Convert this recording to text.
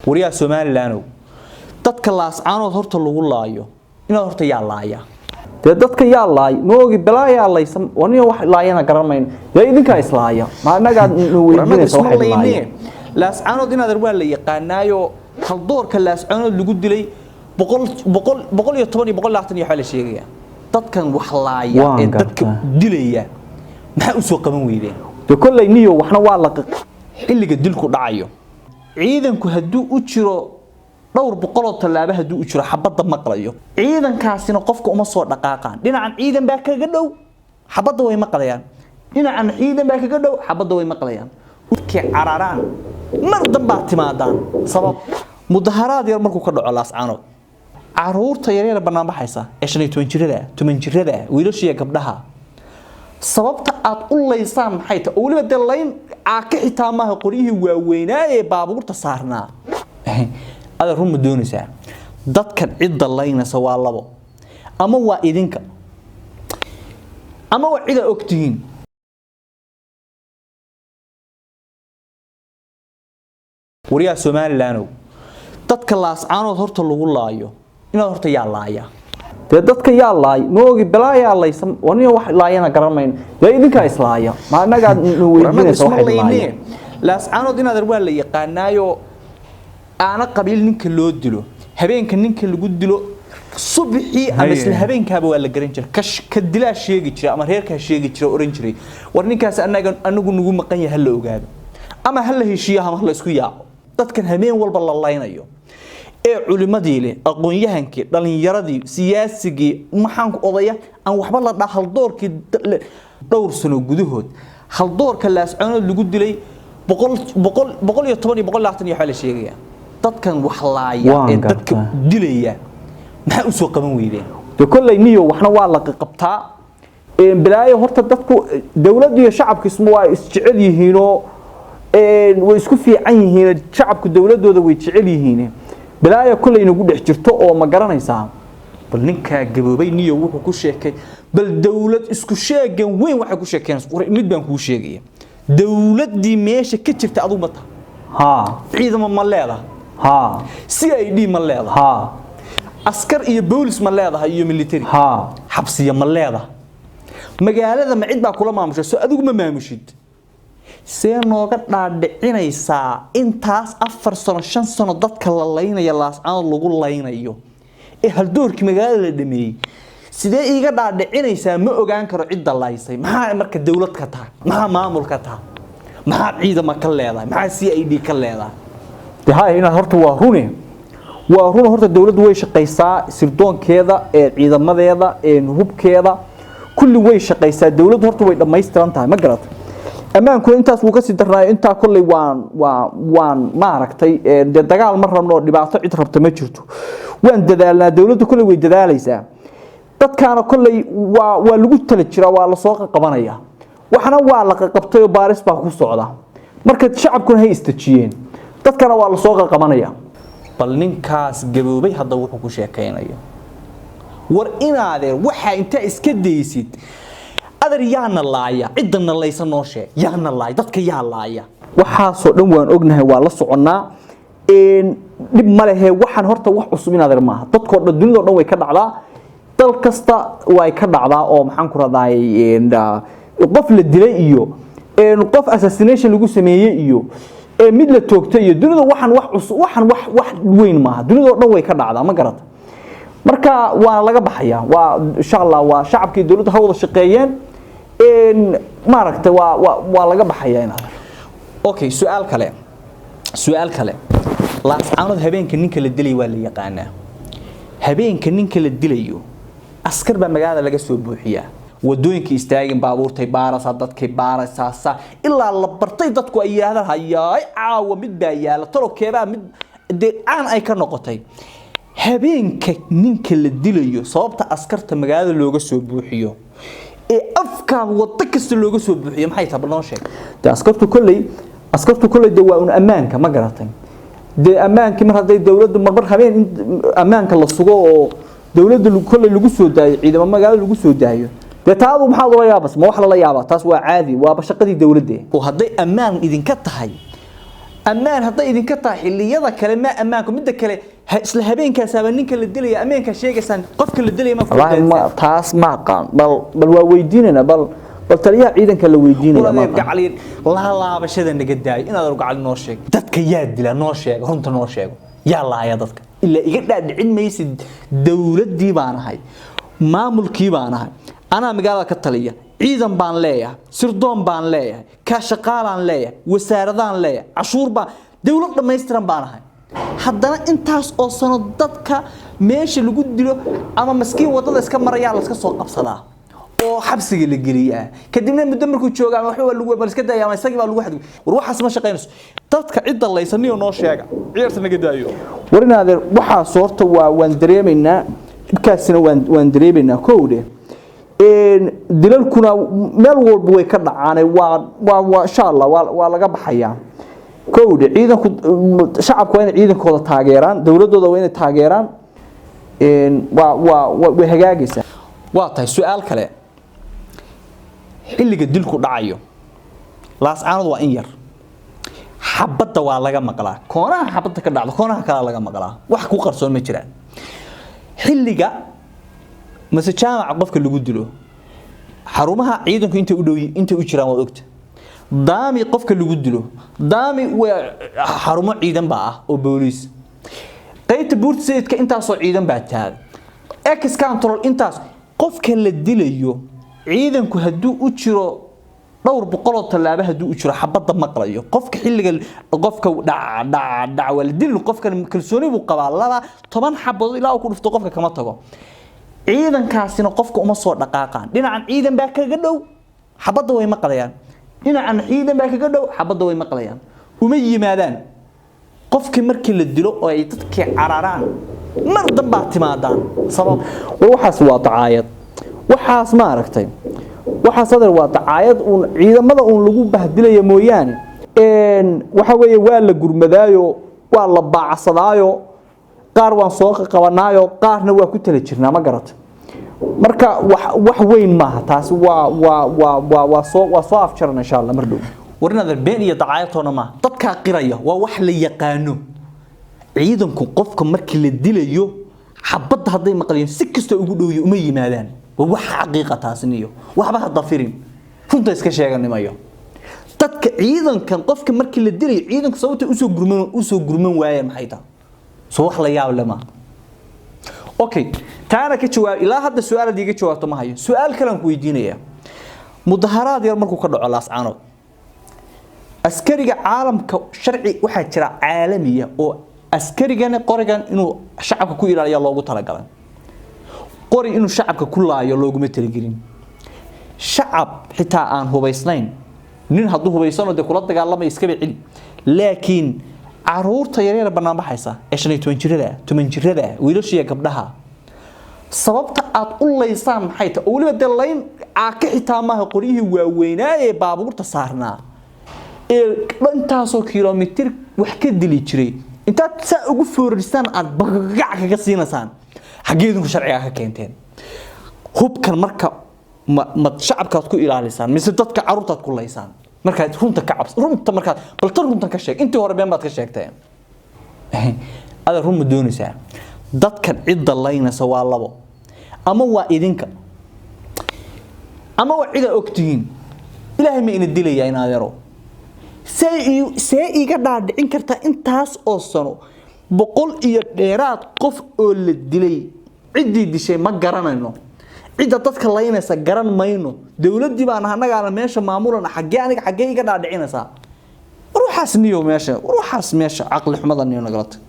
Waryaa Somaliland, dadka Laascaanood horta lagu laayo inaad horta yaa laaya. Dee dadka yaa laay ma ogi, balaa yaa laysa waniyo wax laayana garan mayno. Dee idinkaa islaaya, ma anagaad weydiinaysa waxay laayeen? Laascaanood inaad waa la yaqaanaayo, haldoorka Laascaanood lagu dilay 100, 100, 110 iyo 120 iyo waxaa la sheegaya. Dadkan wax laaya Waan ee dadka gartaa. dilaya maxaa u soo qaban weydeen? Dee kolley niyo waxna waa la xilliga dilku dhacayo, ciidanku hadduu u jiro dhowr boqoloo tallaabo, hadduu u jiro xabadda maqlayo, ciidankaasina qofka uma soo dhaqaaqaan. Dhinacan ciidan baa kaga dhow, xabadda way maqlayaan. Dhinacan ciidan baa kaga dhow, xabadda way maqlayaan. Dadkii cararaan mar dambaa timaadaan. Sabab mudaharaad yar markuu ka dhaco Laascaanood, caruurta yaryar bannaan baxaysa ee 15 jirada, 10 jirada, wiilasha iyo gabdhaha, sababta aad u laysaan maxay tahay? Oo weliba dee layn caaka xitaa maaha, qoryihii waaweynaa ee baabuurta saarnaa. Ada run ma doonaysaa? Dadkan cidda laynaysa waa labo: ama waa idinka ama waa cid aa ogtihiin. Waryaa Somaliland, dadka Laascaanood horta lagu laayo inaad horta yaa laaya. Dee dadka yaa laay ma ogi, balaa yaa laysa waniyo wax laayana garan mayno. Dee idinkaa islaaya, ma anagaad weydiinaysa waxay laayeen? Laascaanood inaad waa la yaqaanaayo, aana qabiil ninka loo dilo, habeenka ninka lagu dilo subaxii ama Haye. isla habeenkaaba waa la garan jiray. Ka dilaa sheegi jiray ama reerkaa sheegi jiray, oran jiray: "War ninkaas anaga anagu nagu maqan yahay, ha la ogaado ama ha la heshiiyo ama ha la isku yaaco." Dadkan habeen walba la laynayo ee culimadii leh, aqoon-yahankii, dhalinyaradii, siyaasigii, maxaan ku odaya aan waxba la dhaa, haldoorkii dhowr sano gudahood haldoorka Laascaanood lagu dilay 100, 100, 110 iyo 120 iyo waxaa la sheegaya. Dadkan wax laaya Waan ee dadka gartaa. dilaya maxaa u soo qaban weydeen? Dee kolley niyo waxna waa la qabtaa. Balaayo horta dadku dawladdu iyo shacabku isma waa isjecel yihiinoo way isku fiican yihiin. Shacabku dawladooda way jecel yihiin. Balaayo kolley inagu dhex jirto oo ma garanaysaa. Bal ninkaa gaboobay niyo wuxuu ku sheekay, bal dawlad isku sheegan weyn waxay ku sheekeenaysa. War mid baan kuu sheegaya: dawladdii meesha ka jirta adigu ma taha? Haa. Ciidamo ma leedahay? Haa. CID ma leedahay? Haa. Askar iyo boolis ma leedahay iyo military? Haa. Xabsiya ma leedahay? Magaalada ma cid baa kula maamusha? Soo adigu ma maamushid? See nooga dhaadhicinaysaa intaas 4 sano, 5 sano dadka la laynayo, Laascaanood lagu laynayo ee haldoorkii magaalada la dhameeyey? Sidee iiga dhaadhicinaysaa ma ogaan karo cidda laysay? Maxaa marka dawlad ka tahay? Maxaa maamul ka tahay? Maxaa ciidama ka leedahay? Maxaa CID ka leedahay? Dee haya, inaad horta waa rune, waa run. Horta dawladdu way shaqaysaa, sirdoonkeeda ee ciidamadeeda ee hubkeeda kulli way shaqaysaa. Dawladdu horta way dhammaystiran tahay, ma garat? Ammaanku intaas wuu kasii darnaayo. Intaa kolley waan maaragtay dee dagaal ma rabno oo dhibaato cid rabta ma jirto. Waan dadaalnaa, dawladdu kolley way dadaalaysaa. Dadkaana kolley waa lagu tala jiraa, waa lasoo qabanaya, waxna waa la qaqabtay oo baaris baa ku socda. Marka shacabkuna hay istajiyeen, dadkana waa lasoo qaqabanaya. Bal ninkaas gaboobay hadda wuxuu ku sheekaynayo. War inaadeen waxaa intaa iska daysid, adar yaana laaya, ciddana laysa noo sheeg. Yaana laaya dadka? Yaa laaya? Waxaasoo dhan waan ognahay, waa la soconnaa. Dhib ma lehe. Waxaan horta wax cusub inaadeer maaha. Dadkoo dhan, dunidoo dhan way ka dhacdaa, dal kasta way ka dhacdaa. Oo maxaan ku raday, qof la dilay iyo qof assassination lagu sameeyey iyo mid la toogtay iyo dunida, waxaan wax cusub, waxaan wax weyn maaha. Dunidoo dhan way ka dhacdaa, ma garata? Marka waa laga baxayaa, waa insha Allah. Waa shacabkii dawladda ha wada shaqeeyeen, maaragtay, waa laga baxayaa inaad. Okay, su'aal kale, su'aal kale. Laascaanood habeenka ninka la dilay waa la yaqaanaa. Habeenka ninka la dilayo askar baa magaalada laga soo buuxiyaa, wadooyinka istaagin, baabuurtay baaraysaa, dadkay baaraysaa, saa ilaa la bartay. Dadku ay yidhaahdaan: "Hayaay, caawa mid baa yaala talo keebaa mid." Dee caan ay ka noqotay. Habeenka ninka la dilayo sababta askarta magaalada looga soo buuxiyo ee afkaa wado kasta looga soo buuxiyo maxay tahay? Bal noo sheeg. Dee askartu kolley de waa un ammaanka, ma garatay? Dee ammaankii mar hadday dawladdu marmar habeen in ammaanka la sugo oo dawladda kolley lagu soo daayo, ciidamo magaalada lagu soo daayo, dee taadu maxaad ula yaabas? Ma wax lala yaabaa? Taas waa caadi, waaba shaqadii dawladda. Oo hadday ammaan idinka tahay. Ammaan hadday idinka tahay xilliyada kale, ma ammaanku midda kale isla habeenkaasaaba ninka la dilaya, ammaankaa sheegaysaan, qofka la dilaya ma Wallaahi ma taas ma aqaan. Bal waa weydiinayna, bal taliyaha ciidanka la weydiinaya, ma aqaan. Gacali, laalaabashada naga daayo. Inaad gacali noo sheeg, dadka yaa dila noo sheego, runta noo sheego, yaa laaya dadka. Ilaa iga dhaadhicin maysid dowladdii baan ahay, maamulkii baan ahay, anaa magaalada ka taliya, ciidan baan leeyahay, sirdoon baan leeyahay, kaashaqaalaan leeyahay, wasaaradaan leeyahay, cashuur baan, dowlad dhammaystiran baan ahay. Haddana intaas oo sano dadka meesha lagu dilo ama maskiin wadada iska marayaa la iska soo qabsadaa oo xabsiga la geliyaa, kadibna muddo markuu jooga ama waxba waa lagu bal iska daya ama isagii baa lagu xadgudub. War waxaas ma shaqaynayso. Dadka cidda laysaniyo noo sheega, ciyaarta naga daayo. War in adeer, waxaas horta waa waan dareemaynaa, dhibkaasina waan dareemaynaa. Kowdhe, dilalkuna meel walba way ka dhacaane, waa insha Allah waa laga baxayaa. Kowdhe, ciidanku, shacabku waa inay ciidankooda taageeraan, dowladooda waa inay taageeraan. Waa way hagaagaysaa. Waa tahay. Su-aal kale: xilliga dilku dhacayo Laascaanood waa in yar, xabadda waa laga maqlaa koonaha, xabadda ka dhacdo koonaha kalaa laga maqlaa, wax ku qarsoon ma jiraan. Xilliga mase jaamaca qofka lagu dilo, xarumaha ciidanku intay u dhow, intay u jiraan waad ogta. Daami qofka lagu dilo, Daami waa xarumo ciidan baa ah oo booliis. Qaybta Buurta Sayidka intaasoo ciidan baa taagan, ex control intaas. Qofka la dilayo ciidanku hadduu u jiro dhowr boqoloo tallaabo, hadduu u jiro, xabadda maqlayo qofka. Xilliga qofka dhac dhac dhac waa la dili, qofkan kalsooni buu qabaa, 20 xabadood ilaa uu ku dhufto qofka kama tago. Ciidankaasina qofka uma soo dhaqaaqaan. Dhinacan ciidan baa kaga dhow, xabadda way maqlayaan. Dhinacan ciidan baa kaga dhow, xabadda way maqlayaan, uma yimaadaan. Qofkii markii la dilo oo ay dadkii cararaan, mar dambaa timaadaan. Sabab? War waxaas waa dacaayad. Waxaas ma aragtay, waxaas adeer waa dacaayad uun ciidamada uun lagu bahdilaya mooyaane. Waxa weeye waa la gurmadaayo, waa la baacsadaayo, qaar waan soo qabanaayo, qaarna waa ku tala jirnaa, ma garata? Marka wax weyn maaha taasi. Waa soo afjaran insha Allah mar dhow. War inaad been iyo dacaayadtoona maaha, dadkaa qiraya, waa wax la yaqaano. Ciidanku qofka markii la dilayo xabadda hadday maqlayeen, si kasta ugu dhowyo uma yimaadaan. Waa wax xaqiiqa taasniyo, waxba ha dafirin, runta iska sheeganimayo. Dadka ciidankan qofka markii la dilayo, ciidanku sababta usoo gurman waayeen maxay tahay? Soo wax la yaab leh maaha. Okay, taana ka jawaab. Ilaa hadda su-aal aad iiga jawaabto ma hayo. Su-aal kale aan ku weydiinayaa: mudaharaad yar markuu ka dhaco Laascaanood, askariga, caalamka sharci waxaa jira caalamiya oo askarigani qorigan inuu shacabka ku ilaaliya loogu talagalay, qori inuu shacabka ku laayo looguma talagelin. Shacab xitaa aan hubaysnayn, nin hadduu hubaysano dee kula dagaalamaya iskaba celi, laakiin caruurta yaryar bannaan baxaysa ee 15 jirada, 10 jirada, wiilasha iyo gabdhaha, sababta aad u laysaan maxay tahay? Oo weliba dee layn caaka xitaa maaha, qoryihii waaweynaa ee baabuurta saarnaa ee intaasoo kilomitir wax ka dili jiray intaad saa ugu foorarisaan aad bagagac kaga siinaysaan, xaggee idinku sharciga ka keenteen? Hubkan marka ma shacabkaad ku ilaalisaan mise dadka caruurtaad ku laysaan? Markaad runta ka cabs, runta markaad bal tan runtan ka sheeg. Intii hore been baad ka sheegtay. Ada run ma doonaysaa? Dadkan cidda laynaysa waa labo: ama waa idinka ama waa cida ogtihiin. Ilaahay ma ina dilayaa? In adeero, see iga dhaadhicin kartaa intaas oo sano 100 iyo dheeraad qof oo la dilay, ciddii dishay ma garanayno, cidda dadka laynaysa garan mayno, dowladdii baan annagaana meesha maamulana, xaggee aniga xaggee iga dhaadhicinaysaa? War waxaas niyo meesha, war waxaas meesha caqli xumada niyo nagala tag.